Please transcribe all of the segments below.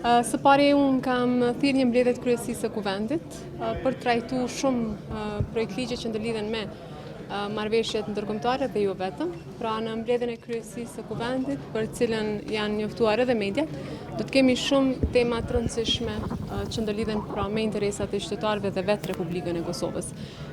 Së pari unë kam thirrë një mbledhje të kryesisë së Kuvendit për të trajtu shumë projektligje që ndërlidhen me marrëveshjet ndërkombëtare dhe jo vetëm. Pra në mbledhjen e kryesisë së Kuvendit, për të cilën janë njoftuar edhe mediat, do të kemi shumë tema të rëndësishme që ndërlidhen pra me interesat e qytetarëve dhe vetë Republikën e Kosovës.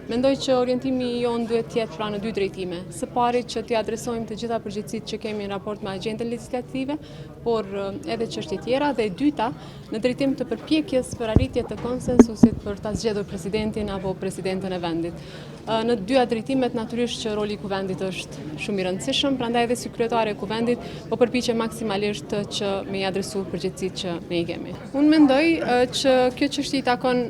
Mendoj që orientimi jonë duhet të jetë pra në dy drejtime. Së pari që t'i adresojmë të gjitha përgjegjësitë që kemi në raport me agjendën legjislative, por edhe çështje tjera dhe e dyta, në drejtim të përpjekjes për arritje të konsensusit për ta zgjedhur presidentin apo presidenten e vendit. Në të dyja drejtimet natyrisht që roli i Kuvendit është shumë i rëndësishëm, prandaj edhe si kryetare e Kuvendit po përpiqem maksimalisht që me i adresu përgjegjësitë që ne i kemi. Unë mendoj që kjo çështje i takon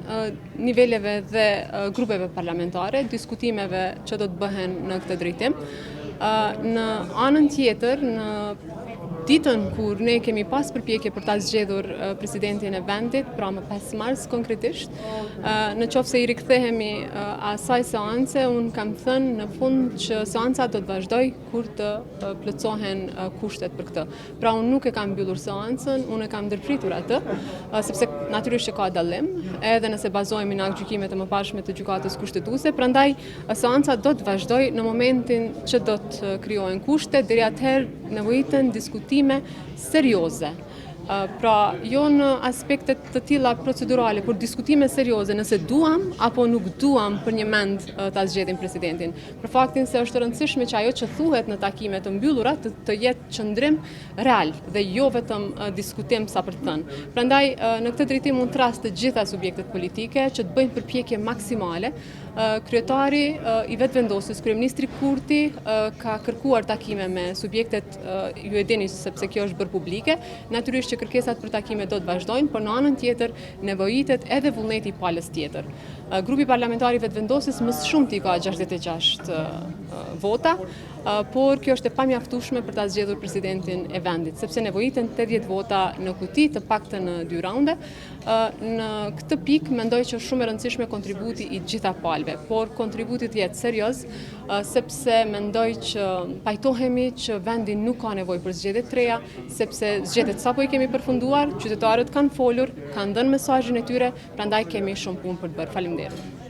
niveleve dhe grupeve parlamentare, diskutimeve që do të bëhen në këtë drejtim. Në anën tjetër, në ditën kur ne kemi pas përpjekje për ta zgjedhur presidentin e vendit, pra më 5 mars konkretisht, në qoftë se i rikthehemi asaj seance, unë kam thënë në fund që seanca do të vazhdojë kur të plotësohen kushtet për këtë. Pra unë nuk e kam mbyllur seancën, unë e kam ndërpritur atë, sepse natyrisht që ka dallim, edhe nëse bazohemi në aktgjykimet e mëparshme të gjykatës kushtetuese, prandaj seanca do të vazhdojë në momentin që do të krijohen kushte, deri atëherë nevojiten diskutime serioze. Pra, jo në aspekte të tilla procedurale, por diskutime serioze nëse duam apo nuk duam përnjëmend ta zgjedhim presidentin. Për faktin se është e rëndësishme që ajo që thuhet në takime të mbyllura të, të jetë qëndrim real dhe jo vetëm diskutim sa për të thënë. Prandaj në këtë drejtim unë thërras të gjitha subjektet politike që të bëjnë përpjekje maksimale. Kryetari i Vetëvendosjes, kryeministri Kurti ka kërkuar takime me subjektet, ju e dini sepse kjo është bërë publike. Natyrisht që kërkesat për takime do të vazhdojnë, por në anën tjetër nevojitet edhe vullneti i palës tjetër. Grupi parlamentar i Vetëvendosjes më së shumti ka 66 vota, por kjo është e pamjaftueshme për ta zgjedhur presidentin e vendit, sepse nevojiten 80 vota në kuti, të paktën në dy raunde. Në këtë pikë mendoj që është shumë e rëndësishme kontributi i gjitha palëve, por kontributi të jetë serioz, sepse mendoj që pajtohemi që vendi nuk ka nevojë për zgjedhje të reja, sepse zgjedhjet sapo i kemi përfunduar, qytetarët kanë folur, kanë dhënë mesazhin e tyre, Prandaj kemi shumë punë për të bërë. Faleminderit.